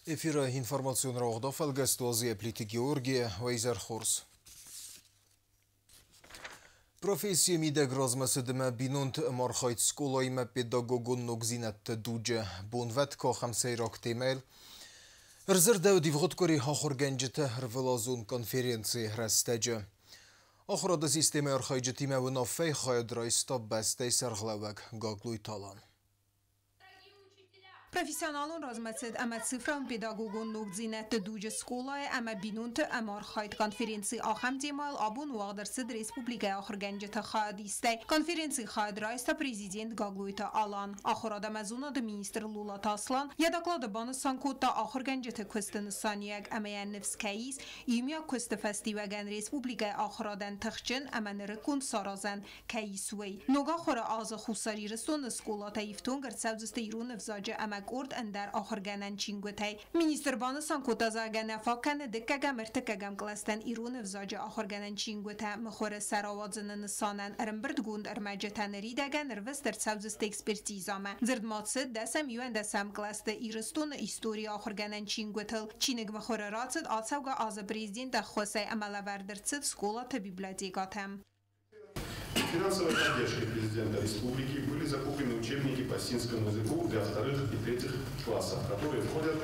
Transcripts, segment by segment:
Эфиры информацион рауагъды фӕлгӕсты уадзы Плиты Георгий, уӕ изӕр хорз. Профессийы мидӕг размӕцыдмӕ бинонты ӕмархайд скъолаимӕ педагогон ногдзинӕдты дуджы бонвӕткы ахӕм сӕйраг темӕйыл ӕрдзырдӕуыд ивгъуыд къуыри ахуыргӕнджыты ӕрвылазон конференцийы рӕстӕджы. Ахуырады системӕйы архайджытимӕ уынаффӕйы хайад райста бӕстӕйы сӕргълӕууӕг Гаглойты Алан. Профессионалон размӕцыд ӕмӕ цифрон педагогон ногдзинӕдты дуджы скъолайы ӕмӕ бинонты ӕмархайд конференци ахӕм темӕйыл абон уагъд ӕрцыд республикӕйы ахуыргӕнджыты хайадистӕй. Конференцийы хайад райста президент Гаглойты Алан. Ахуырад ӕмӕ зонады министр Лулаты Аслан йӕ доклады банысан кодта ахуыргӕнджыты куысты нысаниуӕг ӕмӕ йӕ ныфс кӕй ис, иумиаг куысты фӕстиуӕгӕн республикӕйы ахуырадӕн тыхджын ӕмӕ нырыккон саразӕн кӕй ис, уый. Ног ахуыры азы Хуссар Ирыстоны скъолатӕ ифтонг ӕрцӕудзысты ирон ӕвзаджы ӕмӕ къорд ӕндӕр ахуыргӕнӕн чингуытӕй. Министр банысан кодта, зӕгъгӕ, нӕ фаг кӕны дыккӕгӕм, ӕртыккӕгӕм кълӕстӕн ирон ӕвзаджы ахуыргӕнӕн чингуытӕ мыхуыры сӕ рауадзыны нысанӕн ӕрӕмбырдгонд ӕрмӕджытӕ ныридӕгӕн ӕрвыст ӕрцӕудзысты экспертизӕмӕ. Дзырд ма цыд дӕсӕм иуӕндӕсӕм кълӕсты Ирыстоны историйы ахуыргӕнӕн чингуытыл. Чиныг мыхуыры рацыд ацӕугӕ азы президенты ӕххуысӕй ӕмӕ лӕвӕрд ӕрцыд скъолаты библиотекӕтӕм. Финансовой поддержкой президента республики были закуплены учебники по синскому языку для вторых и третьих классов, которые входят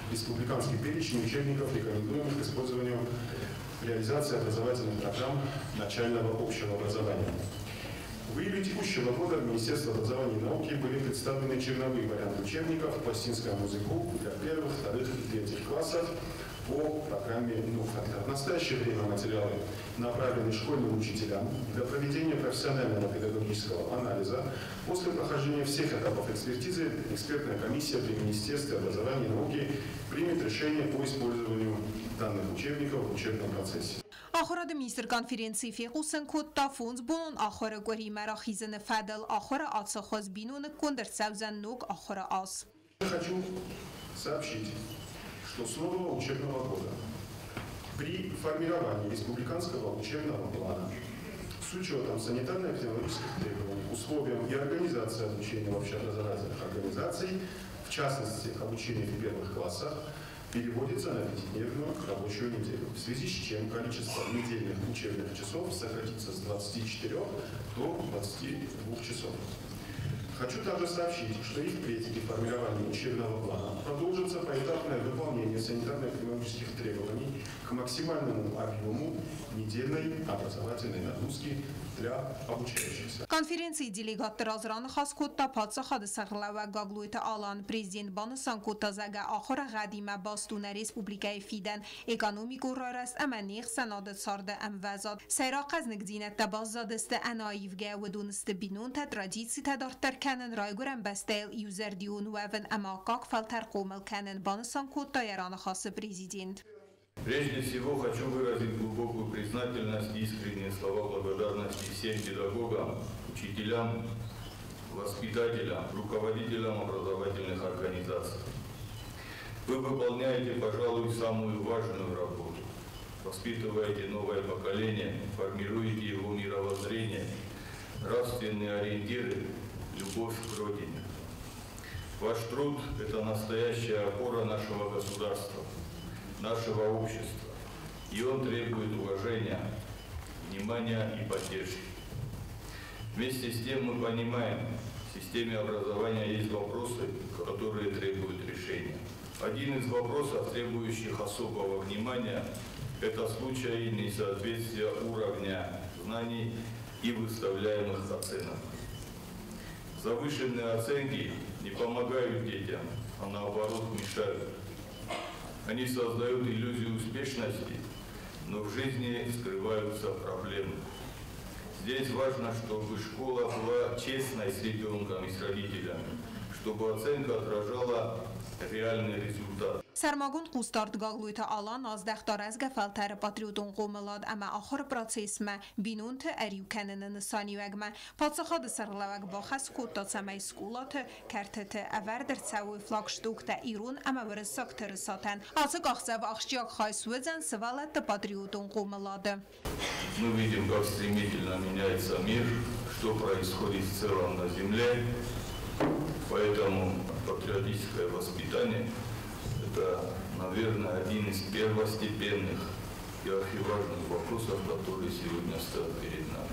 в республиканский перечень учебников, рекомендуемых к использованию в реализации образовательных программ начального общего образования. В июле текущего года в Министерство образования и науки были представлены черновые варианты учебников по синскому языку для первых, вторых и третьих классов по программе НУФАТ. В настоящее время материалы направлены школьным учителям для проведения профессионального педагогического анализа. После прохождения всех этапов экспертизы экспертная комиссия при Министерстве образования и науки примет решение по использованию данных учебников в учебном процессе. Ахуырады министр конференцийы фехъусын кодта фондзбонон ахуыры къуыримӕ рахизыны фӕдыл ахуыры ацы хуыз биноныггонд ӕрцӕудзӕн ног ахуыры аз. Хочу сообщить, что с нового учебного года при формировании республиканского учебного плана с учетом санитарно-эпидемиологических требований, условиям и организации обучения в общеобразовательных организаций, в частности обучение в первых классах, переводится на пятидневную рабочую неделю, в связи с чем количество недельных учебных часов сократится с 24 до 22 часов. Хочу также сообщить, что и впредь при формировании учебного плана продолжится поэтапное выполнение санитарно-эпидемиологических требований к максимальному объему недельной образовательной нагрузки для обучающихся. Конференцийы делегатты раз раныхас кодта паддзахады сӕргълӕууӕг Гаглойты Алан. Президент банысан кодта, зӕгъгӕ, ахуыры гъӕдимӕ баст у нӕ республикӕйы фидӕн, экономикон райрӕзт ӕмӕ не хсӕнады царды ӕмвӕзад. Сӕйраг хъӕзныгдзинӕдтӕ баззадысты ӕнӕаивгӕ, уыдон сты бинонтӕ, традицитӕ дарддӕр кӕнын, райгуырӕн бӕстӕйыл иузӕрдион уӕвын ӕмӕ аккаг фӕлтӕр хъомыл кӕнын, банысан кодта йӕ раныхасы президент. Прежде всего хочу выразить глубокую признательность и искренние слова благодарности всем педагогам, учителям, воспитателям, руководителям образовательных организаций. Вы выполняете, пожалуй, самую важную работу. Воспитываете новое поколение, формируете его мировоззрение, нравственные ориентиры, любовь к Родине. Ваш труд – это настоящая опора нашего государства, нашего общества, и он требует уважения, внимания и поддержки. Вместе с тем мы понимаем, в системе образования есть вопросы, которые требуют решения. Один из вопросов, требующих особого внимания, это случаи несоответствия уровня знаний и выставляемых оценок. Завышенные оценки не помогают детям, а наоборот мешают. Они создают иллюзию успешности, но в жизни скрываются проблемы. Здесь важно, чтобы школа была честной с ребенком и с родителями, чтобы оценка отражала реальный результат. Сӕрмагонд хъусдард Гаглойты Алан аздӕхта рӕзгӕ фӕлтӕры патриотон хъомылад ӕмӕ ахуыры процессмӕ, бинонты ӕриу кӕныны нысаниуӕгмӕ. Паддзахады сӕргълӕууӕг бахӕс кодта, цӕмӕй скъолаты кӕртыты ӕвӕрд ӕрцӕуой флагштоктӕ ирон ӕмӕ уырыссаг тырысатӕн. Ацы къахдзӕф ахсджиаг хай суыдзӕн сывӕллӕтты патриотон хъомылады. Мы видим, как стремительно меняется мир, что происходит в целом на Земле. Поэтому патриотическое воспитание – Это, наверное, один из первостепенных и архиважных вопросов, которые сегодня стоят перед нами.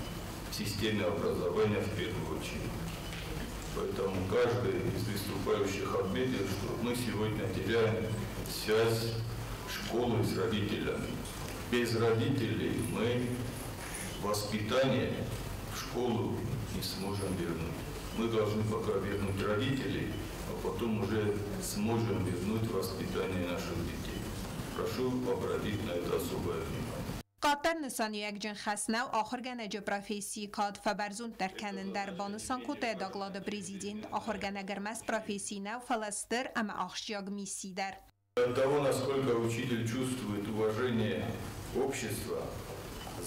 В системе образования в первую очередь. Поэтому каждый из выступающих отметил, что мы сегодня теряем связь школы с родителями. Без родителей мы воспитание в школу не сможем вернуть. Мы должны пока вернуть родителей, а потом уже сможем вернуть воспитание наших детей. Прошу обратить на это особое внимание. Къаддӕр нысаниуӕгджын хӕс нӕу ахуыргӕнӕджы профессийы кад фӕбӕрзонддӕр кӕнын дӕр, банысан кодта йӕ доклады президент. Ахуыргӕнӕг ӕрмӕст професси нӕу, фӕлӕ стыр ӕмӕ ахсджиаг мисси дӕр. От того, насколько учитель чувствует уважение общества,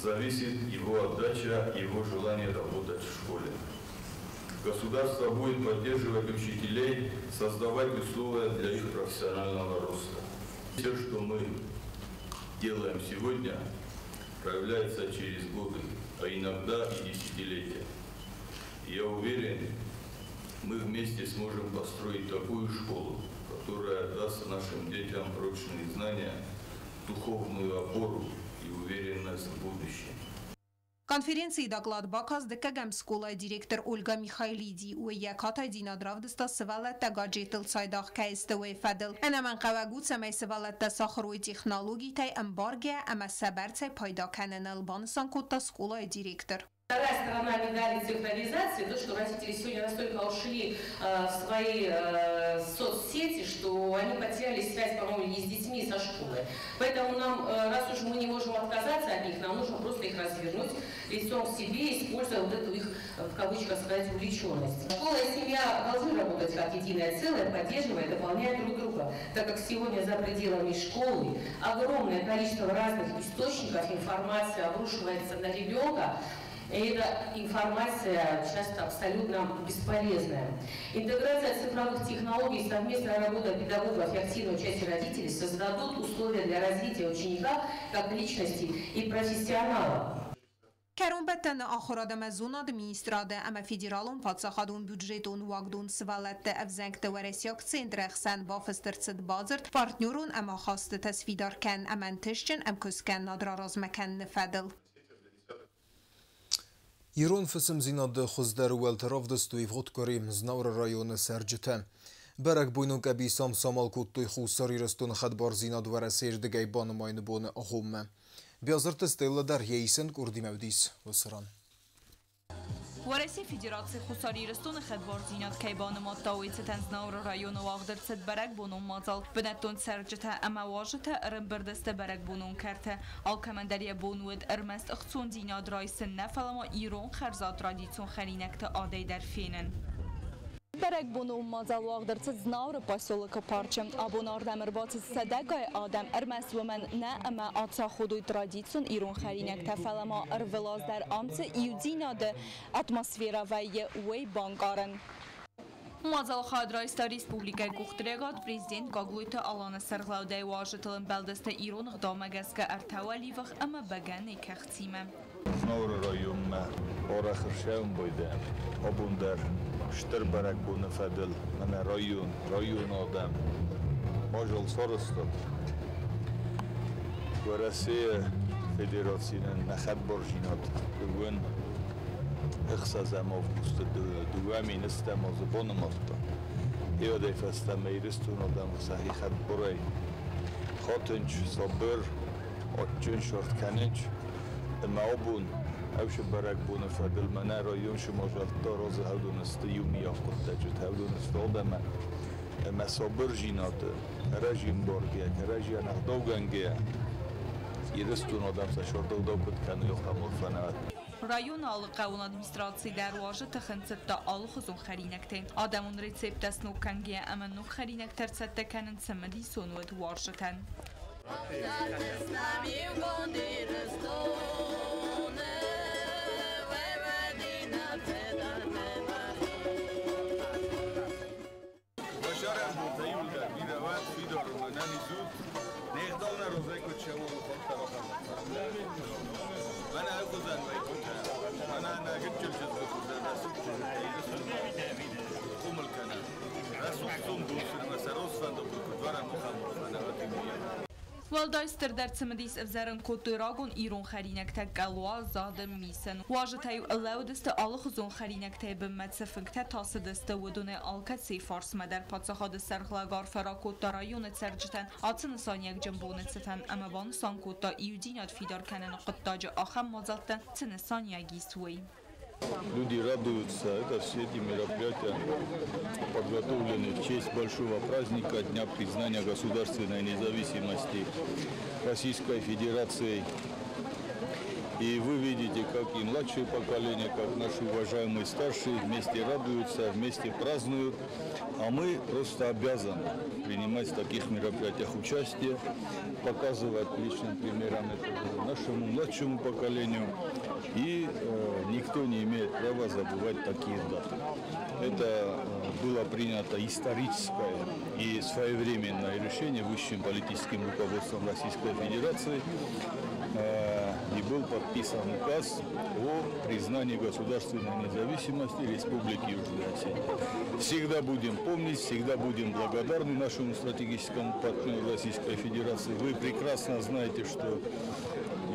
зависит его отдача, его желание работать в школе. Государство будет поддерживать учителей, создавать условия для их профессионального роста. Все, что мы делаем сегодня, проявляется через годы, а иногда и десятилетия. Я уверен, мы вместе сможем построить такую школу, которая даст нашим детям прочные знания, духовную опору и уверенность в будущем. Конференцийы доклад бакаст дыккӕгӕм скъолайы директор Ольга Михайлиди. Уый йӕ катайдзинад равдыста сывӕллӕттӕ гаджеттыл цайдагъ кӕй сты, уый фӕдыл. Ӕнӕмӕнгхъӕуӕг у, цӕмӕй сывӕллӕттӕ сахуыр уой технологитӕй ӕмбаргӕ ӕмӕ сӕ бӕрцӕй пайда кӕныныл, банысан кодта скъолайы директор. Вторая сторона медали цифровизации, то, что родители сегодня настолько ушли в свои соцсети, что они потеряли связь, по-моему, и с детьми, и со школой. Поэтому нам, раз уж мы не можем отказаться от них, нам нужно просто их развернуть лицом к себе, используя вот эту их, в кавычках сказать, увлеченность. Школа и семья должны работать как единое целое, поддерживая, дополняя друг друга, так как сегодня за пределами школы огромное количество разных источников информации обрушивается на ребенка, и эта информация часто абсолютно бесполезная. Интеграция цифровых технологий, совместная работа педагогов и активное участие родителей создадут условия для развития ученика как личности и профессионала. Кӕронбӕттӕны Ахуырад ӕмӕ зонады министрады ӕмӕ Федералон паддзахадон бюджетон уагдон Сывӕллӕтты ӕвзӕнгты уӕрӕсейаг центры ӕхсӕн бафыст ӕрцыд бадзырд партнерон ӕмахастытӕ сфидар кӕнын ӕмӕ ӕнтыстджын ӕмкуысткӕнынад раразмӕ кӕныны фӕдыл. Ирон фысымдзинады хуыздӕр ӕууӕлтӕ равдыстой ивгъуыд къуыри Знауыры районы цӕрджытӕ. Бӕрӕгбойнон къӕбиц ам самал кодтой Хуссар Ирыстоны хӕдбардзинад Уӕрӕсейы рдыгӕй банымайыны боны агъоммӕ. Биазырты Стелла дӕр йӕ исӕн къордимӕ уыдис уыцы ран. Уӕрӕсейы Федераци Хуссар Ирыстоны хӕдбардзинад кӕй банымадта, уый цытӕн Знауыры районы уагъд ӕрцыд бӕрӕгбонон мадзал. Бынӕттон цӕрджытӕ ӕмӕ уазджытӕ ӕрӕмбырд сты бӕрӕгбонон кӕрты. Алкӕмӕн дӕр йӕ бон уыд ӕрмӕст ӕхцондзинад райсын нӕ, фӕлӕ ма ирон хӕрзад традицион хӕринӕгты адӕй дӕр фенын. Бӕрӕгбонон мадзал уагъд ӕрцыд Знауыры поселокы парчы. Абон ардӕм ӕрбацыд сӕдӕгай адӕм, ӕрмӕст уымӕн нӕ, ӕмӕ ацаходой традицион ирон хӕринӕгтӕ, фӕлӕ ма ӕрвылаз дӕр ам цы иудзинады атмосферӕ вӕййы, уый банкъарын. Мадзалы хайад райста республикӕйы къухдариуӕгад президент Гаглойты Аланы сӕргълӕудӕй. Уазджытыл ӕмбӕлдысты ирон ӕгъдаумӕ гӕсгӕ ӕртӕ уӕливых ӕмӕ бӕгӕныйы кӕхцимӕ. Знауыры районмӕ арӕх ӕрсӕуын байдайӕм. Абон дӕр стыр бӕрӕгбоны фӕдыл мӕнӕ район, районы адӕм мадзал сарӕзтат. Уӕрӕсейы Федераци нын нӕ хӕдбардзинад дыууын ӕхсӕзӕм августы 2010 азы банымадта. Уӕдӕй фӕстӕмӕ Ирыстоны адӕм сӕхи хӕдбарӕй хатынц, сабыр, адджын сӕрд кӕнынц. Ӕмӕ абон ӕвсы бӕрӕгбоны фӕдыл мӕнӕ район цы мадзӕлттӕ аразы, уыдон сты иумиаг хъуыддаджытӕ, уыдон сты адӕмӕн. Ӕмӕ сабырдзинады, кӕрӕдзи ӕмбаргӕйӕ, кӕрӕдзи ӕнӕгъдаугӕнгӕйӕ Ирыстоны адӕм сӕ сӕрдӕгъдау куыд кӕной, ахӕм фӕнӕуӕд. Районы алы хъӕуон администраци дӕр уазджыты хынцыдта алыхуызон хӕринӕгтӕй. Адӕмон рецепттӕ сног кӕнгӕйӕ ӕмӕ ног хӕринӕгтӕ ӕрцӕттӕ кӕнын цымыдисон уыд уазджытӕн. Уӕлдай стырдӕр цымыдис ӕвзӕрын кодтой рагон ирон хӕринӕгтӕ къӕлуа, зады, мисын. Уазджытӕ-иу лӕууыдысты алыхуызон хӕринӕгтӕй бынмӕ цы фынгтӕ тасыдысты, уыдонӕй алкӕцыйы фарсмӕ дӕр. Паддзахады сӕргълӕг арфӕ ракодта районы цӕрджытӕн ацы нысаниуӕгджын боны цытӕн ӕмӕ банысан кодта, иудзинад фидар кӕныны хъуыддаджы ахӕм мадзӕлттӕн цы нысаниуӕг ис, уый. Люди радуются. Это все эти мероприятия подготовлены в честь большого праздника Дня признания государственной независимости Российской Федерации. И вы видите, как и младшее поколение, как наши уважаемые старшие вместе радуются, вместе празднуют. А мы просто обязаны принимать в таких мероприятиях участие, показывать личным примером это нашему младшему поколению. И никто не имеет права забывать такие даты. Это было принято историческое и своевременное решение высшим политическим руководством Российской Федерации. И был подписан указ о признании государственной независимости Республики Южная Осетия. Всегда будем помнить, всегда будем благодарны нашему стратегическому партнеру Российской Федерации. Вы прекрасно знаете, что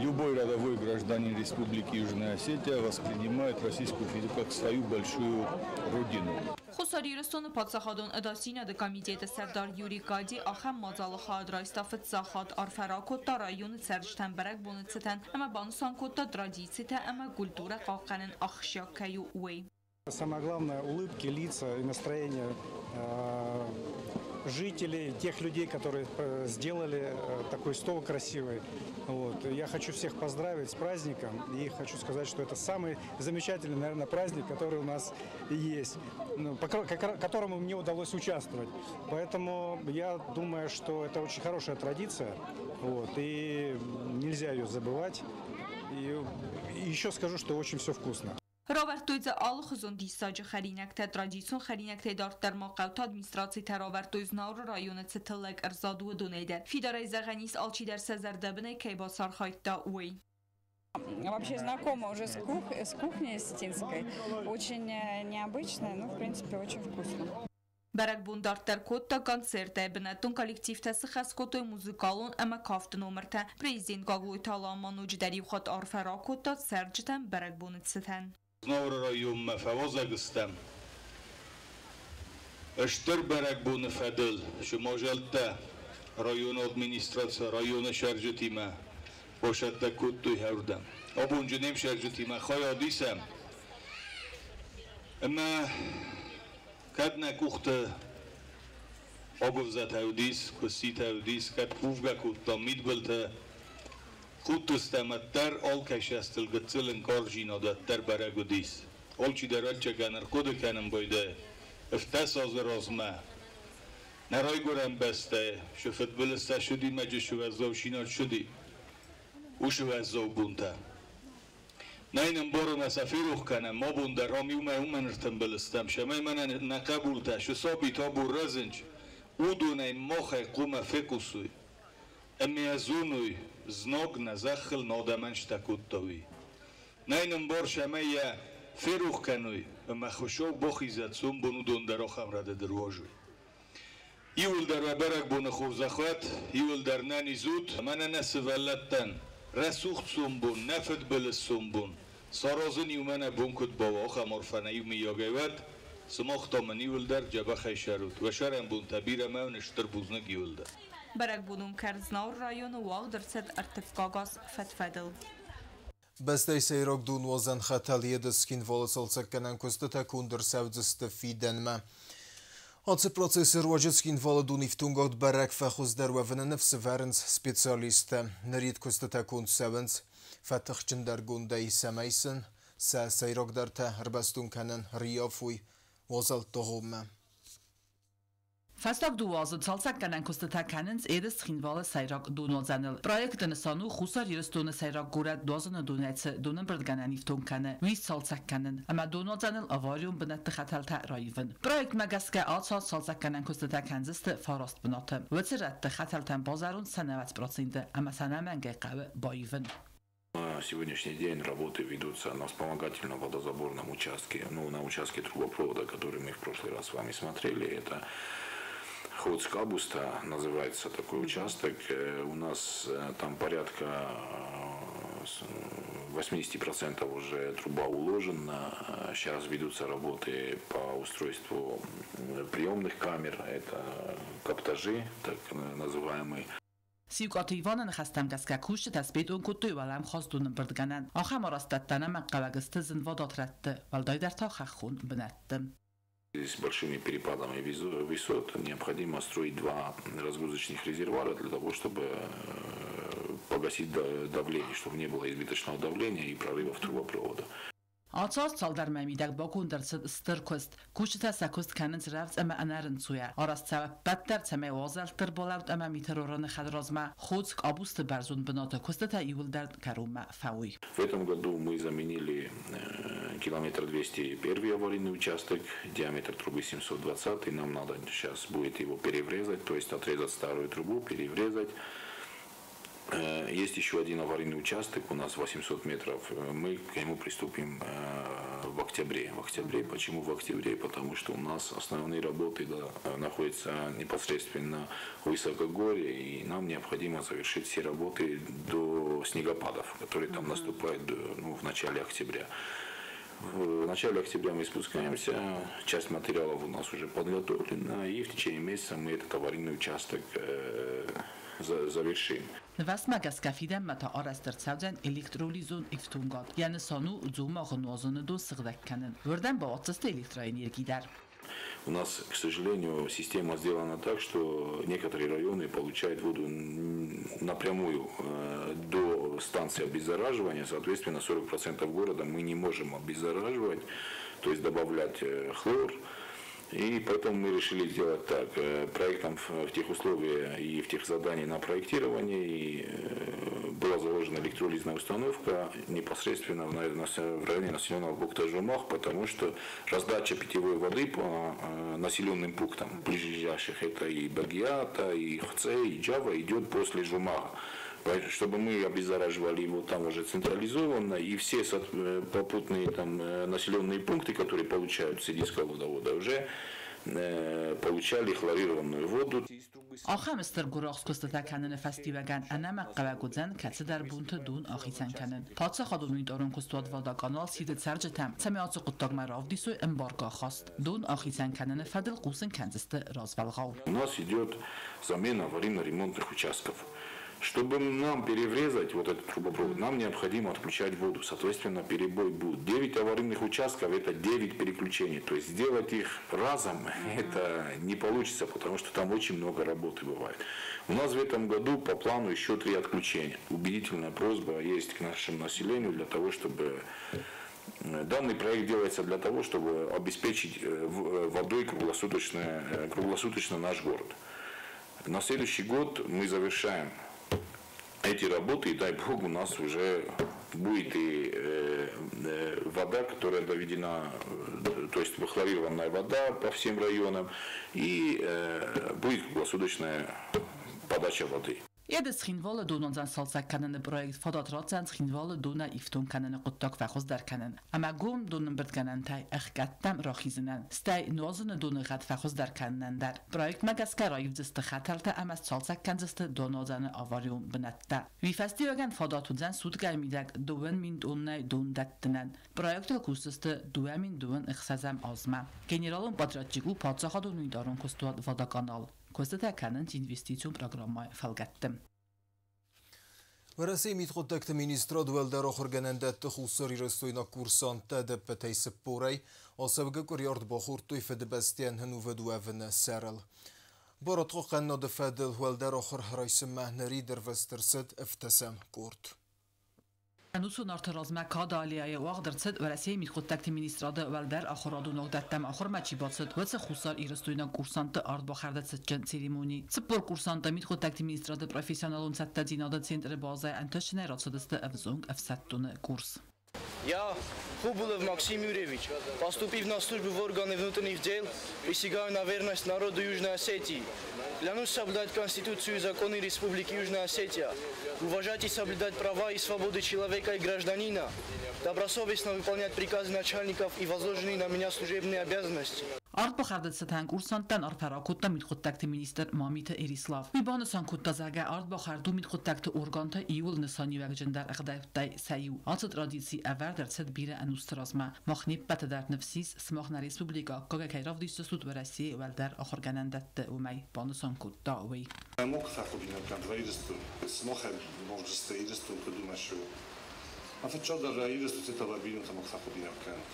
любой рядовой гражданин Республики Южная Осетия воспринимает Российскую Федерацию как свою большую родину. Хуссар Ирыстоны паддзахадон ӕдасдзинады комитеты сӕрдар Юрий Кади ахӕм мадзалы хайад райста фыццаг хатт. Арфӕ ракодта районы цӕрджытӕн бӕрӕгбоны цытӕн ӕмӕ банысан кодта, традицитӕ ӕмӕ культурӕ хъахъхъӕнын ахсджиаг кӕй у, уый. Самое главное – улыбки, лица и настроение жителей, тех людей, которые сделали такой стол красивый. Вот. Я хочу всех поздравить с праздником и хочу сказать, что это самый замечательный, наверное, праздник, который у нас есть, ну, которому мне удалось участвовать. Поэтому я думаю, что это очень хорошая традиция, вот, и нельзя ее забывать. И еще скажу, что очень все вкусно. Равӕрдтой дзы алыхуызон диссаджы хӕринӕгтӕ, традицион хӕринӕгтӕй дарддӕр ма хъӕуты администрацитӕ равӕрдтой, Знауыры районы цы тыллӕг ӕрзад, уыдонӕй дӕр. Фидарӕй зӕгъӕн ис, алчидӕр сӕ зӕрдӕбынӕй кӕй бацархайдта, уый. Вообще знакома уже с кухней осетинской. Очень необычная, но в принципе очень вкусно. Бӕрӕгбон дарддӕр кодта концертӕй. Бынӕттон коллективтӕ сыхӕс кодтой музыкалон ӕмӕ кафты номыртӕ. Президент Гаглойты Алан ма ноджыдӕр иу хатт арфӕ ракодта цӕрджытӕн бӕрӕгбоны цытӕн. Знауыры районмӕ фӕуазӕг стӕм. Стыр бӕрӕгбоны фӕдыл сымазӕлттӕ районы администраци, районы цӕрджытимӕ бацӕттӕ кодтой хӕрдӕм. Абонджы не мсӕрджытимӕ хайад исӕм. Ӕмӕ кӕд нӕ къухты агуывзӕтӕ уыдис, куысситӕ уыдис, кӕд кувгӕ кодтам, мидбылты худтыстӕм, ӕддӕр алкӕй сӕстыл гыццыл ӕнкъарджинад ӕддӕр бӕрӕг уыдис. Алчидӕр ӕрчӕгӕн ӕрхъуыды кӕнын байдайы 17 азы размӕ. Нӕ райгуырӕн бӕстӕйы цы фыдбылызтӕ ссыди мӕ цы уӕззаудзинад ссыди, уыцы уӕззау бонтӕ. Нӕ йын ӕмбарын, сӕ ферох кӕнӕм, абон дӕр ам иумӕ уымӕн ӕртымбыл стӕм, цӕмӕй мӕнӕ нӕ хъӕбултӕ, цы сабитӕ абон рӕзынц, уыдонӕй махӕй хъуамӕ фехъусой ӕмӕ йӕ зоной, знаг нӕ зӕххыл нӕ адӕмӕн цытӕ кодта, уый. Нӕ йын ӕмбар, цӕмӕй йӕ ферох кӕной ӕмӕ Хуыцау бахизӕд, сомбон уыдон дӕр ахӕм рӕдыд ӕруадзой. Иуылдӕр уӕ бӕрӕгбоны хорзӕх уӕд, иуылдӕр нӕниз ут, мӕнӕ нӕ сывӕллӕттӕн рӕсугъд сомбон, нӕ фыдбылыз сомбон саразын иумӕ нӕ бон куыд бауа, ахӕм арфӕ нӕ иумӕйагӕй уӕд. Сымах та мын иуылдӕр дзӕбӕхӕй цӕрут. Уӕ цӕрӕнбонтӕ бирӕ мӕ уын стыр бузныг иуылдӕр. Бӕрӕгбонон кӕрз Знауыры районы уагъд ӕрцыд ӕртыккаг аз фӕд-фӕдыл. Бӕстӕйы сӕйраг донуадзӕн хӕтӕл Едыс-Цхинвалы цалцӕггӕнӕн куыстытӕ конд ӕрцӕудзысты фидӕнмӕ. Ацы процессы руаджы Цхинвалы донифтонгад бӕрӕг фӕхуыздӕр уӕвыны ныфс ӕвӕрынц специалисттӕ. Нырид куыстытӕ конд цӕуынц фӕтыхджындӕргондӕй, цӕмӕй сын сӕ сӕйрагдӕртӕ ӕрбӕстон кӕнын ӕрыййафой уазӕлтты агъоммӕ. Фӕстаг 2 азы цалцӕггӕнӕн куыстытӕ кӕнынц Едыс-Цхинвалы сӕйраг донуадзӕныл. Проекты нысан у Хуссар Ирыстоны сӕйраг горӕт нуазыны донӕй цы донӕмбырдгӕнӕн ифтонг кӕны, уый сцалцӕг кӕнын ӕмӕ донуадзӕныл аварион бынӕтты хӕтӕлтӕ раивын. Проектмӕ гӕсгӕ ацы аз цалцӕггӕнӕн куыстытӕ кӕндзысты фараст бынаты. Уыцы рӕтты хӕтӕлтӕн базӕронд сӕ 90% ӕмӕ сӕ ӕнӕмӕнгӕй хъӕуы баивын. На сегодняшний день работы ведутся на вспомогательном водозаборном участке, ну, на участке трубопровода, который мы в прошлый раз с вами смотрели. Это Ходскабуста называется такой участок. У нас там порядка 80% уже труба уложена. Сейчас ведутся работы по устройству приемных камер. Это каптажи, так называемые. Сиукъаты Иваны ныхӕстӕм гӕсгӕ кусджытӕ сбетон кодтой уӕлӕмхас донӕмбырдгӕнӕн. Ахӕм арӕзтӕдтӕ ӕнӕмӕнгхъӕуӕг сты зынвадат рӕтты, уӕлдайдӕр та хӕххон бынӕтты. С большими перепадами высот необходимо строить два разгрузочных резервуара для того, чтобы погасить давление, чтобы не было избыточного давления и прорывов трубопровода. Ацы аз цалдӕр мӕйы мидӕг баконд ӕрцыд стыр куыст. Кусджытӕ сӕ куыст кӕнынц рӕвдз ӕмӕ ӕнӕрынцойӕ. Арӕзт цӕуы ӕппӕт дӕр, цӕмӕй уазӕлтты ӕрбалӕуд ӕмӕ миты хӕдразмӕ Ходз къабузты бӕрзонд бынаты куыстытӕ иууылдӕр кӕронмӕ фӕуой. В этом году мы заменили километр 201 аварийный участок, диаметр трубы 720, и нам надо сейчас будет его переврезать, то есть отрезать старую трубу, переврезать. Есть еще один аварийный участок, у нас 800 метров. Мы к нему приступим в октябре. В октябре. Почему в октябре? Потому что у нас основные работы, да, находятся непосредственно в высокогорье, и нам необходимо завершить все работы до снегопадов, которые там наступают, ну, в начале октября. В начале октября мы спускаемся, часть материалов у нас уже подготовлена, и в течение месяца мы этот аварийный участок завершим. Нывӕстмӕ гӕсгӕ фидӕнмӕ та арӕзт ӕрцӕудзӕн электролизон ифтонгад. Йӕ нысан у Дзомагъы нуазыны дон сыгъдӕг кӕнын. Уырдӕм бауадздзысты электроэнерги дӕр. У нас, к сожалению, система сделана так, что некоторые районы получают воду напрямую до станции обеззараживания. Соответственно, 40% города мы не можем обеззараживать, то есть добавлять хлор. И поэтому мы решили сделать так. Проектом в тех условиях и в тех заданиях на проектирование и была заложена электролизная установка непосредственно в районе населенного пункта Жумах, потому что раздача питьевой воды по населенным пунктам ближайших, это и Багиата, и Хце, и Джава, идет после Жумаха. Чтобы мы обеззараживали его там уже централизованно, и все попутные там населенные пункты, которые получают с водовода, уже получали хлорированную воду. Ахӕм стыр гуырахст куыстытӕ кӕныны фӕстиуӕгӕн ӕнӕмӕнгхъӕуӕг уыдзӕн кӕцыдӕр бонты дон ахицӕн кӕнын. Паддзахадон унитарон куыстуат «Водоканал» сиды цӕрджытӕм, цӕмӕй ацы хъуыддагмӕ равдисой ӕмбаргӕ ахаст. Дон ахицӕн кӕныны фӕдыл хъусын кӕндзысты развӕлгъау. У нас идет замена аварийно-ремонтных участков. Чтобы нам переврезать вот этот трубопровод, нам необходимо отключать воду. Соответственно, перебой будет. 9 аварийных участков – это 9 переключений. То есть сделать их разом это не получится, потому что там очень много работы бывает. У нас в этом году по плану еще 3 отключения. Убедительная просьба есть к нашему населению для того, чтобы... Данный проект делается для того, чтобы обеспечить водой круглосуточно наш город. На следующий год мы завершаем эти работы, и дай бог, у нас уже будет и вода, которая доведена, то есть хлорированная вода по всем районам, и будет круглосуточная подача воды. Еды Цхинвалы донуадзӕн цалцӕг кӕныны проект фадат ратдзӕн Цхинвалы донӕй ифтонг кӕныны хъуыддаг фӕхуыздӕр кӕнын ӕмӕ гом донӕмбырдгӕнӕнтӕй ӕхгӕдтӕм рахизынӕн, стӕй нуазыны доны гъӕд фӕхуыздӕр кӕнынӕн дӕр. Проектмӕ гӕсгӕ раивдзысты хӕтӕлтӕ ӕмӕ сцалцӕг кӕндзысты донуадзӕны аварион бынӕттӕ. Уый фӕстиуӕгӕн фадат уыдзӕн суткӕйы мидӕг 2000 тоннӕйы дон дӕттынӕн. Проектыл кусдзысты 2026 азмӕ. Генералон подрядчик у паддзахадон унитарон куыстуат «Водоканал». Куыстытӕ кӕнынц инвестицион программӕйы фӕлгӕтты. Уӕрӕсейы мидхъуыддӕгты министрад уӕлдӕр ахуыргӕнӕндӕтты хуссарирыстойнаг курсанттӕ ӕдӕппӕтӕй 40-ӕй ацӕугӕ къуыри ард бахордтой Фыдыбӕстӕйӕн ӕнувыд уӕвыны сӕрыл. Барадхъахъхъӕнынады фӕдыл уӕлдӕр ахуыр райсынмӕ нырид ӕрвыст ӕрцыд ӕвддӕсӕм къорд. Ӕнусон арты размӕ Кады аллейӕйы уагъд ӕрцыд Уӕрӕсейы мидхъуыддӕгты министрады уӕлдӕр ахуырадон уагдӕттӕм ахуырмӕ чи бацыд, уыцы хуссарирыстойнаг курсантты ардбахӕрды цытджын церемони. 40 курсанты мидхъуыддӕгты министрады профессионалон цӕттӕдзинады центры базӕйы ӕнтыстджынӕй рацыдысты ӕвзонг ӕфсӕддоны курс. Я, Хубулов Максим Юрьевич, поступив на службу в органы внутренних дел, присягаю на верность народу Южной Осетии. Клянусь соблюдать Конституцию и законы Республики Южная Осетия, уважать и соблюдать права и свободы человека и гражданина, добросовестно выполнять приказы начальников и возложенные на меня служебные обязанности. Ардбахӕрды цытӕн курсанттӕн арфӕ ракодта мидхъуыддӕгты министр Мамиты Эрислав. Уый банысан кодта, зӕгъгӕ, ардбахӕрд у мидхъуыддӕгты органты иууыл нысаниуӕгджындӕр ӕгъдӕуттӕй сӕ иу. Ацы традици ӕвӕрд ӕрцыд бирӕ ӕнусты размӕ. Мах не ппӕты дӕр ныфс ис, сымах нӕ республикӕ аккагӕй кӕй равдисдзыстут Уӕрӕсейы уӕлдӕр ахуыргӕнӕндӕтты, уымӕй, банысан кодта уый. Мог фӕхудинаг Ирыстон, сымахӕн можете Ирыстон куыд у мӕ А фыццагдӕр Ирыстон цитала бинонтӕ мог фӕхудинаг кӕнут.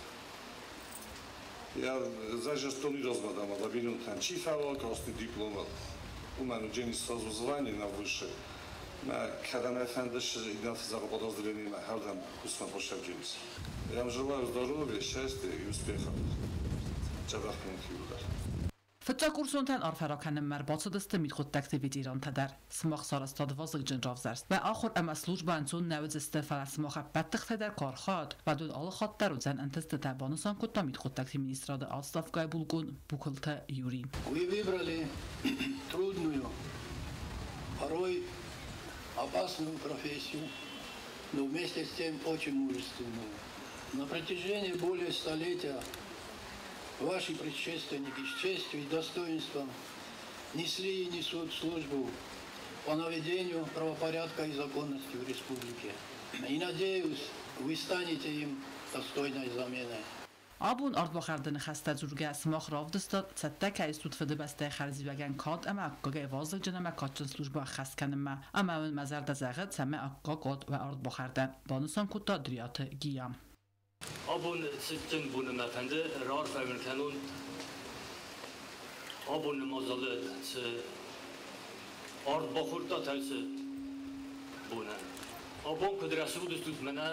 Я зажестон rozmadama da бинонтӕн чи фӕуа красный диплом, уымӕн уыджени сразу звание на выше. Мӕ кӕдӕм ӕфӕндыс иннӕ подразделениемӕ хӕрдӕм кусмӕ бошӕвдженис. Я вам желаю здоровья, счастья и успехов. Дзӕбӕх бонты иууылдӕр. Фыццаг курсонтӕн арфӕ ракӕнынмӕ ӕрбацыдысты мидхъуыддӕгты ветерантӕ дӕр. Сымах сарӕзтат вазыгджын равзӕрст. Уӕ ахуыр ӕмӕ службӕ ӕнцон нӕ уыдзысты, фӕлӕ сымах ӕппӕт тыхтӕ дӕр куы архайат, уӕд уын алы хатт дӕр уыдзӕн ӕнтыстытӕ, банысан кодта мидхъуыддӕгты министрады отставкӕйы булкъон Букуылты Юри. Вы выбрали трудную, порой опасную профессию, но вместе с тем очень мужественную. На протяжении более столетия ваши предшественники с честью и достоинством несли и несут службу по наведению правопорядка и законности в республике. И надеюсь, вы станете им достойной заменой. Абон ардбахӕрды ныхӕстӕ дзургӕ сымах равдыстат, цӕттӕ кӕй стут Фыдыбӕстӕйы хӕрзиуӕгӕн кад ӕмӕ аккагӕй вазыгджын ӕмӕ кадджын службӕ ӕххӕст кӕнынмӕ. Ӕмӕ уын мӕ зӕрдӕ зӕгъы, цӕмӕй аккаг уат уӕ ардбахӕрдӕн, банысан кодта Дриаты Гия. Абон цытджын боны мӕ фӕнды раарфӕ уын кӕнон абоны мадзалы цы ард бахордтат, уыцы бонӕн. Абон куыд рӕсугъд стут, мӕнӕ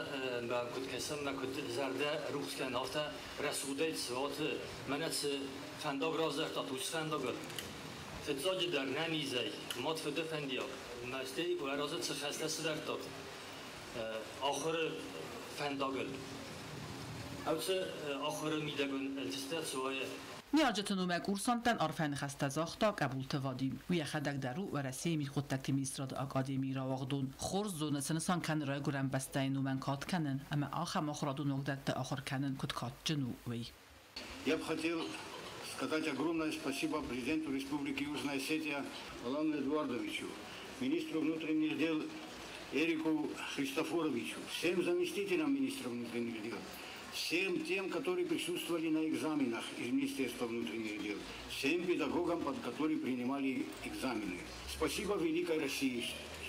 мӕ куыд кӕсӕм, мӕ куыд зӕрдӕ рухс кӕны, афтӕ рӕсугъдӕй цуаты, мӕнӕ цы фӕндаг равзӕрдтат, уыцы фӕндагыл. Фыццаджыдӕр нӕнизӕй, мад фыды фӕндиаг, мӕ стӕй уӕ разы цы хӕстӕ сывӕрдтат ахуыры фӕндагыл. Уыцы ахуыры мидӕг уын ӕнтыстытӕ цы уайы. Ныййарджыты номӕй курсанттӕн арфӕйы ныхӕстӕ загъта Къӕбулты Вадим. Уый йӕхӕдӕг дӕр у Уӕрӕсейы мидхъуыддӕгты министрады академийы рауагъдон. Хорз зоны, цы нысан кӕны райгуырӕн бӕстӕйы номӕн кад кӕнын ӕмӕ ахӕм ахуырадон уагдӕтты ахуыр кӕнын куыд кадджын у, уый. Я бы хотел сказать огромное спасибо президенту Республики Южная Осетия Алану Эдуардовичу, министру внутренних дел Эрику Христофоровичу, всем заместителям министра внутренних дел, всем тем, которые присутствовали на экзаменах из Министерства внутренних дел, всем педагогам, под которые принимали экзамены. Спасибо Великой России,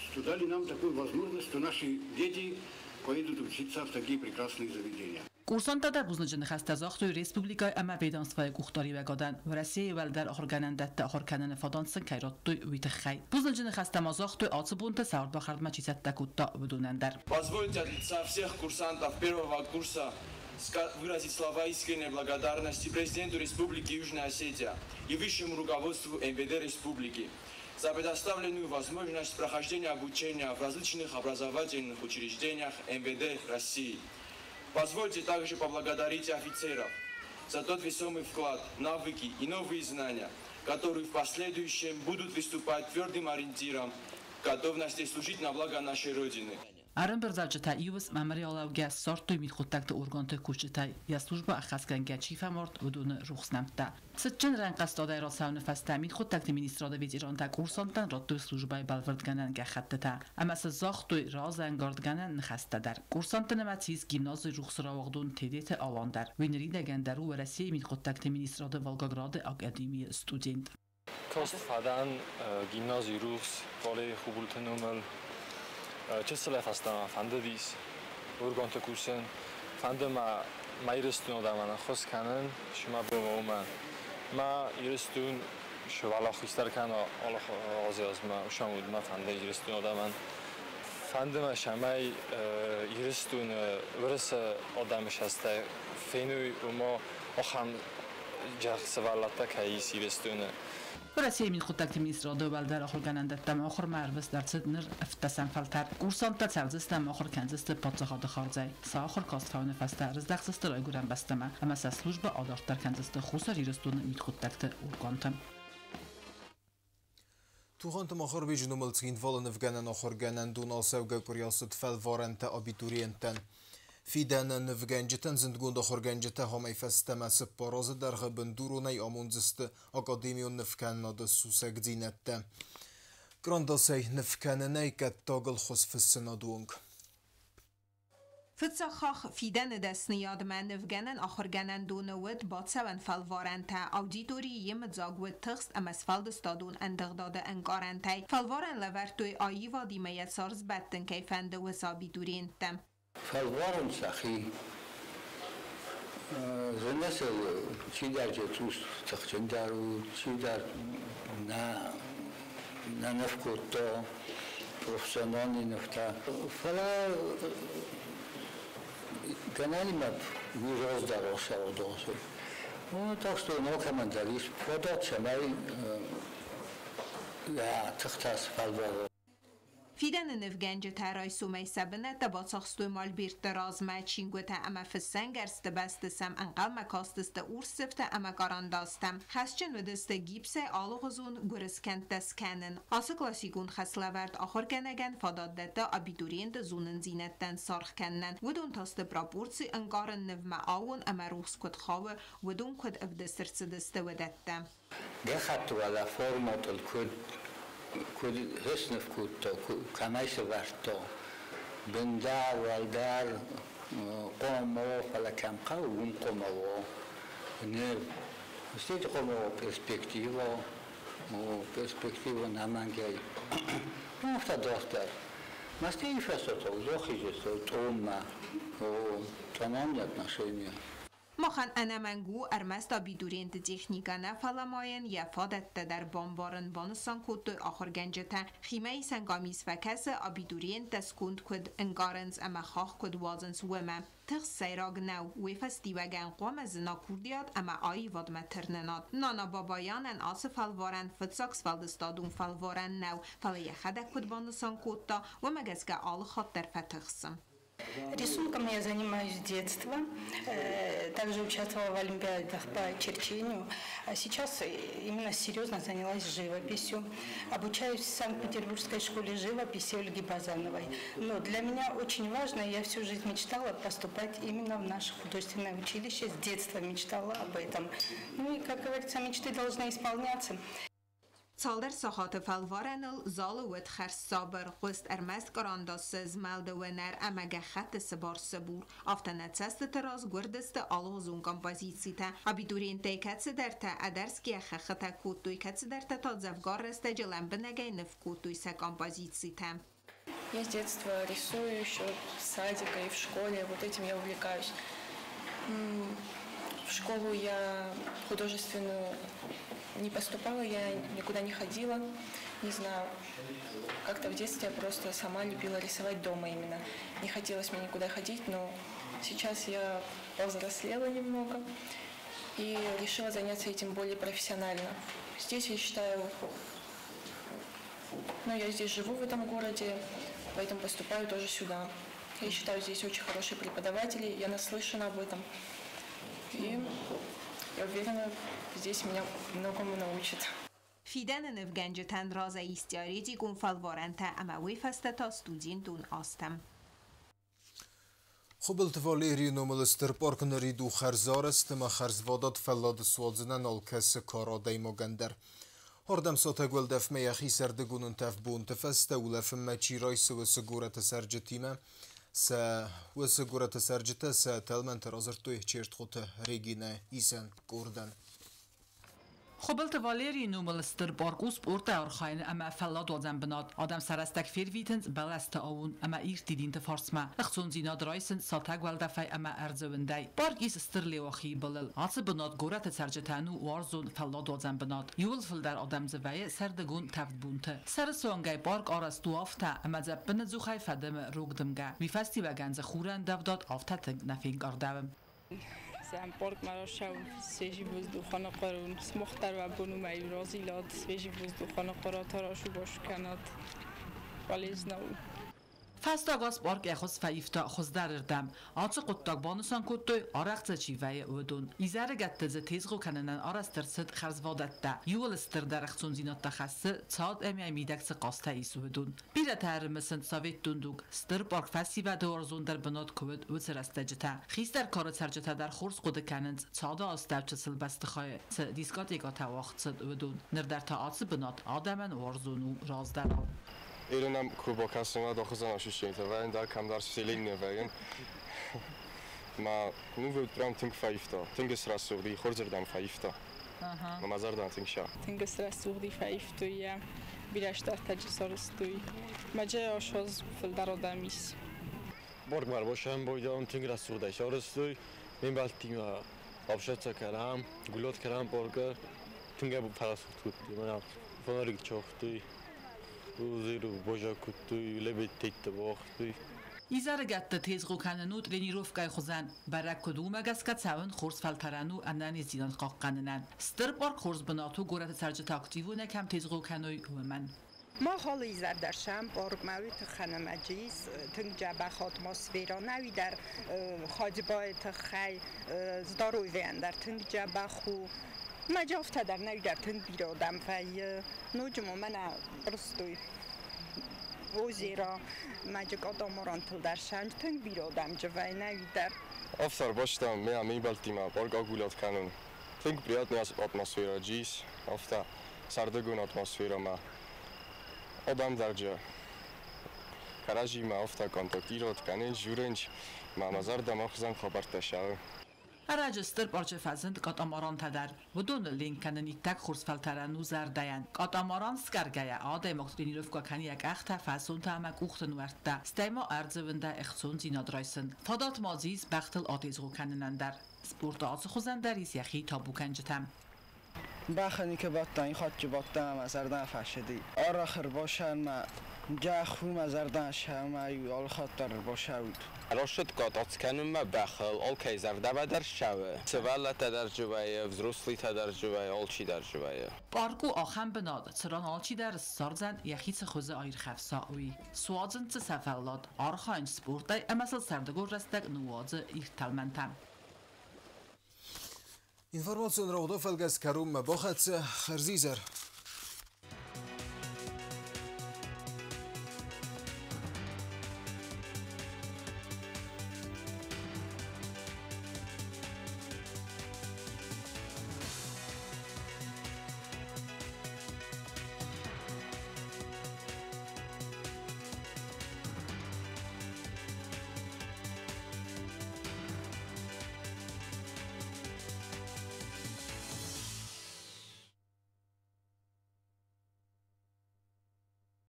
что дали нам такую возможность, что наши дети поедут учиться в такие прекрасные заведения. Курсанттӕ дӕр бузныджы ныхӕстӕ загътой республикӕйы ӕмӕ ведомствойы къухдариуӕгадӕн, Уӕрӕсейы уӕлдӕр ахуыргӕнӕндӕтты ахуыр кӕныны фадат сын кӕй радтой, уый тыххӕй. Бузныджы ныхӕстӕ ма загътой, ацы бонты сӕ ардбахӕрдмӕ чи цӕттӕ кодта, уыдонӕн дӕр. Позвольте от лица всех курсантов первого курса выразить слова искренней благодарности президенту Республики Южная Осетия и высшему руководству МВД Республики за предоставленную возможность прохождения обучения в различных образовательных учреждениях МВД России. Позвольте также поблагодарить офицеров за тот весомый вклад, навыки и новые знания, которые в последующем будут выступать твердым ориентиром готовности служить на благо нашей Родины. Ӕрӕмбырдуӕвджытӕ иу уысм ӕмырӕй алӕугӕ ссардтой мидхъуыддӕгты органты кусджытӕй, йӕ службӕ ӕххӕстгӕнгӕ чи фӕмард, уыдоны рухс нӕмттӕ. Цытджын рӕнхъӕстадӕй рацӕуыны фӕстӕ мидхъуыддӕгты министрады ветерантӕ курсанттӕн радтой службӕйы бӕлвырдгӕнӕн гӕххӕттытӕ ӕмӕ сын загътой разӕнгардгӕнӕн ныхӕстӕ дӕр. Курсантты нымӕцы ис гимназы рухсы рауагъдон Тедеты Алан дӕр. Уый ныридӕгӕн дӕр у Уӕрӕсейы мидхъуыддӕгты министрады Волгограды академийы студент. Каст фӕдӕн гимнази рухс Валерий Хубулты номыл. Чысылӕй фӕстӕмӕ фӕндыдис органты кусын, фӕнды мӕ мӕ Ирыстоны адӕмӕн ӕххуыс кӕнын, цы мӕ бон у, уымӕн. Мӕ Ирыстон сывӕллӕххистӕр кӕна алы азы азмӕ, уысан уыд мӕ фӕнды Ирыстоны адӕмӕн. Фӕнды мӕ, цӕмӕй Ирыстоны Уырысы адӕмы сӕстӕй феной, ома ахӕм зӕгъ сывӕллӕттӕ кӕй ис Ирыстоны. Уӕрӕсейы мидхъуыддӕгты министрады уӕлдӕр ахуыргӕнӕндӕттӕм ахуырмӕ ӕрвыст ӕрцыд ныр ӕвддӕсӕм фӕлтӕр. Курсанттӕ цӕудзысты ӕмӕ ахуыр кӕндзысты паддзахады хардзӕй. Сӕ ахуыр каст фӕуыны фӕстӕ ӕрыздӕхдзысты райгуырӕн бӕстӕмӕ ӕмӕ сӕ службӕ адарддӕр кӕндзысты Хуссар Ирыстоны мидхъуыддӕгты органты. Тугъанты Махарбеджы номыл Цхинвалы нывгӕнӕн ахуыргӕнӕндон ацӕугӕ къуыри ацыд фӕлварӕнтӕ абитуриенттӕн. Фидӕны нывгӕнджытӕн зындгонд ахуыргӕнджытӕ амӕй фӕстӕмӕ 4 азы дӕргъы бындуронӕй амондзысты академион нывкӕнынады сусӕгдзинӕдтӕ. Кърандасӕй нывкӕнынӕй кӕттагыл хуызфыссынады онг. Фыццаг хахх фидӕны дӕсныйадмӕ нывгӕнӕн ахуыргӕнӕндоны уыд бацӕуӕн фӕлварӕнтӕ. Аудиторийы йемыдзаг уыд тыхст ӕмӕ сфӕлдыстадон ӕндыгъдады ӕнкъарӕнтӕй. Фӕлварӕн лӕвӕрдтой аивадимӕ йӕ цард сбӕттын кӕй фӕнды, уыцы абитуриенттӕм. Фӕлварӕн сӕхи зынӕсыл чидӕр цъус тыхджындӕр у, чидӕр нӕ ныв кодта профессиональный нывтӕ. Фӕлӕ гӕнӕнимӕ уый раздӕр ацӕуы. Ну, так что алкӕмӕн дӕр ис фадат, цӕмӕй йӕ тыхтӕ сфӕлвара. Фидӕны нывгӕнджытӕ райсомӕй сӕ бынӕттӕ бацахстой мольбертты размӕ. Чингуытӕ ӕмӕ фыссӕнгӕрзты бӕсты сӕм ӕнхъӕлмӕ кастысты урс сыфтӕ ӕмӕ карандастӕ. Хӕсджын уыдысты гипсӕй алыгъуызон гуырыскӕндтӕ скӕнын. Ацы классикон хӕслӕвӕрд ахуыргӕнӕгӕн фадат дӕтты абитуриенты зонындзинӕдтӕн саргъ кӕнынӕн. Уыдон та сты пропорци ӕнкъарын, нывмӕ аууон ӕмӕ рухс куыд хауы, уыдон куыд ӕвдыст ӕрцыдысты, уыдӕттӕ. Гӕххӕтты уӕлӕ формӕтыл куыд сныв кодта, кӕмӕй сӕвӕрдта, бындӕр, уӕлдӕр, хъуамӕ, фӕлӕ кӕм хъӕуы, уым хъуамӕ уа ныв. Стӕй хъуамӕ уа перспектива, перспектива нӕмӕнгӕй. Афтӕ дарддӕр. Стӕй фӕстӕ та захизыс тъоммӕ, тональные отношения. Махӕн ӕнӕмӕнг у ӕрмӕст абитуриенты техникӕ нӕ, фӕлӕ ма йын йӕ фадӕттӕ дӕр бамбарын, банысан кодтой ахуыргӕнджытӕ. Химӕисӕн къамис фӕкӕсы, абитуриенттӕ сконд куыд ӕнкъарынц ӕмӕ хахх куыд уадзынц, уымӕ. Тыхст сӕйраг нӕу, уый фӕстиуӕгӕн хъуамӕ зына курдиат ӕмӕ аивадмӕ тырнынад. Нана Бабаянӕн ацы фӕлварӕн фыццаг сфӕлдыстадон фӕлварӕн нӕу, фӕлӕ йӕхӕдӕг куыд банысан кодта, уымӕ гӕсгӕ алы хатт дӕр фӕтыхсы. Рисунком я занимаюсь с детства. Также участвовала в олимпиадах по черчению. А сейчас именно серьезно занялась живописью. Обучаюсь в Санкт-Петербургской школе живописи Ольги Базановой. Но для меня очень важно, я всю жизнь мечтала поступать именно в наше художественное училище. С детства мечтала об этом. Ну и, как говорится, мечты должны исполняться. Цалдӕр сахаты фӕлварӕныл залы уыд хӕрз сабыр, хъуыст ӕрмӕст кърандасы змӕлды уынӕр ӕмӕ гӕххӕтты сыбар-сыбур. Афтӕ нӕ цӕстыты раз гуырдысты алыгъуызон композицитӕ. Абитуриенттӕй кӕцыдӕртӕ ӕдӕрсгӕ хӕххытӕ кодтой, кӕцыдӕртӕ та дзӕвгар рӕстӕджы лӕмбынӕгӕй ныв кодтой сӕ композицитӕ. Я с детства рисую, еще с садика и в школе. Вот этим я увлекаюсь. В школу я художественную не поступала, я никуда не ходила, не знаю. Как-то в детстве я просто сама любила рисовать дома именно. Не хотелось мне никуда ходить, но сейчас я повзрослела немного и решила заняться этим более профессионально. Здесь я считаю, ну, я здесь живу в этом городе, поэтому поступаю тоже сюда. Я считаю, здесь очень хорошие преподаватели, я наслышана об этом. И я уверена, здесь меня многому научат. Фидӕны нывгӕнджытӕн разӕй ис теоретикон фӕлварӕнтӕ ӕмӕ уый фӕстӕ та студентон азтӕм. Хуыбылты Валерийы номыл стыр парк нырид у хӕрзарӕзт ӕмӕ хӕрзвадат фӕллад суадзынӕн алкӕцы кары адӕймагӕн дӕр. Ардӕм сатӕг уӕлдӕфмӕ йӕхи сӕрдыгон ӕнтӕф бонты фӕстӕ улӕфынмӕ чи райсы, уыцы горӕты цӕрджытимӕ сӕ уыцы горӕты цӕрджытӕ сӕ тӕлмӕнтӕ радзырдтой Чертхъоты Регинӕ исӕн къордӕн. Хуыбылты Валерийы номыл стыр парк у спорты архайыны ӕмӕ фӕлладуадзӕн бынат. Адӕм сӕ рӕстӕг фервитынц бӕлӕсты аууон ӕмӕ ирд дидинты фарсмӕ. Ӕхцондзинад райсынц сатӕг уӕлдӕфӕй ӕмӕ ӕрдзы уындӕй. Парк ис Стыр Леуахийы былыл. Ацы бынат горӕты цӕрджытӕн у уарзон фӕлладуадзӕн бынат. Иууыл фылдӕр адӕм дзы вӕййы сӕрдыгон тӕвд бонты. Сӕрысуангӕй парк арӕзт у афтӕ, ӕмӕ дзы ӕппынӕдзухӕй фӕдымы рог дымгӕ. Уый фӕстиуӕгӕн дзы хурӕндӕвдад афтӕ тынг нӕ фенкъардӕуы. Паркмӕ рацӕуын, свежий воздух аныхъуырын, смах дӕр уӕ бон у мӕ разилат, свежий воздух аныхъуырат, арасу-басу кӕнат, полезно у. Фӕстаг аз парк йӕ хуыз фӕивта хуыздӕрырдӕм. Ацы хъуыддаг банысан кодтой, арӕх дзы чи вӕййы, уыдон. Изӕрыгӕтты дзы тезгъо кӕнынӕн арӕзт ӕрцыд хӕрзвадӕттӕ. Иууыл стырдӕр ӕхцондзинӕдтӕ хӕссы, цад ӕмӕ мидӕг цы хъазтӕ ис, уыдон. Бирӕтӕ ӕрымысынц советон дуг, стыр парк фӕсивӕды уарзондӕр бынат куы уыд, уыцы рӕстӕджытӕ. Хистӕр кары цӕрджытӕ дӕр хорз хъуыды кӕнынц, цады астӕу чысыл бӕстыхайы цы дискотекӕтӕ уагъд цыд, уыдон. Ныр дӕр та ацы бынат адӕмӕн уарзон у раздӕрау. Ирина кубокасына дохызан ощущение вӕййын дӕр кӕмдӕр вселенная вӕййын. Ма ну вот прям тынг фӕивта, тынг срӕсугъди, хорзырдӕм фӕивта. Ма зӕрдӕ тынг ша. Тынг срӕсугъди фӕивтой, йӕ бирӕ стӕртӕджы сарӕзтой. Мӕджы ошоз фылдӕр адӕм ис. Парк бошам бойдон тынг рӕсугъдӕй сарӕзтой. Ме мбӕлттимӕ обшаться кӕнӕм, гулят кӕнӕм паркы. Тынг фӕрӕсугъд кодтой, мӕнӕ фонарик чагътой. Узиру божа кодтой, лебедтӕ уагътой. Изӕрыгӕтты тезгъо кӕнын у тренировкӕйы хуызӕн. Бӕрӕг куыд у, уымӕ гӕсгӕ цӕуын хорз фӕлтӕрӕн у ӕнӕниздзинад хъахъхъӕнынӕн. Стыр парк хорз бынат у горӕты цӕрджытӕ активонӕй кӕм тезгъо кӕной, уымӕн. Мах алы изӕр дӕр сӕм паркмӕ уый тыххӕн ӕмӕ джы ис тынг дзӕбӕх атмосферӕ, нӕуи дӕр ходьбайы тыххӕй, здоровьейӕн дӕр тынг дзӕбӕх у. Мӕ джы афтӕ дӕр нӕуи дӕр тынг бирӕ адӕм вӕййы. Ноджы ма мӕнӕ рыстой озеро, мӕ джы катамарантыл дӕр сӕм тынг бирӕ адӕм джы вӕййы нӕуи дӕр. Афтӕ ӕрбастӕм ме мбӕлттимӕ парк агулят кӕнын. Тынг приятный атмосферӕ джы ис, афтӕ сӕрдыгон атмосферӕмӕ. Адӕм дӕр джы кӕрӕдзимӕ афтӕ контактировать кӕнынц, дзурынц, ӕмӕ мӕ зӕрдӕмӕ хуызӕн хабӕрттӕ цӕуы. Ӕрӕджы стыр парчы фӕзынд катамарантӕ дӕр. Уыдоны ленк кӕнын иттӕг хорз фӕлтӕрӕн у зӕрдӕйӕн. Катамаран сгӕргӕйӕ адӕймаг тренировкӕ кӕны йӕ къӕхтӕ, фӕсонтӕ ӕмӕ къухты нуӕрттӕ, стӕй ма ӕрдзы уындӕй ӕхцондзинад райсын. Фадат ма дзы ис бӕхтыл атезгъо кӕнынӕн дӕр. Спорты ацы хуызӕн дӕр ис йӕхи табукӕнджытӕ. Бӕхӕн бадтӕн, хатджы бадтӕн ӕмӕ зӕрдӕ фӕсыди. Арӕх ӕрбасӕнмӕ джах у мӕ зӕрдӕ сӕумӕ алыхатт дӕр ӕрбасӕут. Рӕсугъд къатац кӕнынмӕ бӕхыл алкӕй зӕрдӕмӕ дӕр ссӕуы. Сывӕллӕттӕ дӕр дзы вӕййы, взрослыйтӕ дӕр дзы вӕййы, алчи дӕр дзы вӕййы. Парк у ахӕм бынат, цыран алчидӕр ссардзӕн йӕхи цы хуызы аирхӕфса, уый. Суадзынц дзы сӕ фӕллад, архайынц спортӕй ӕмӕ сыл сӕрдыгон рӕстӕг ныууадзы ирд тӕлмӕнтӕ. Информацион раугъды фӕлгӕс кӕронмӕ бахӕццӕ. Хӕрзизӕр.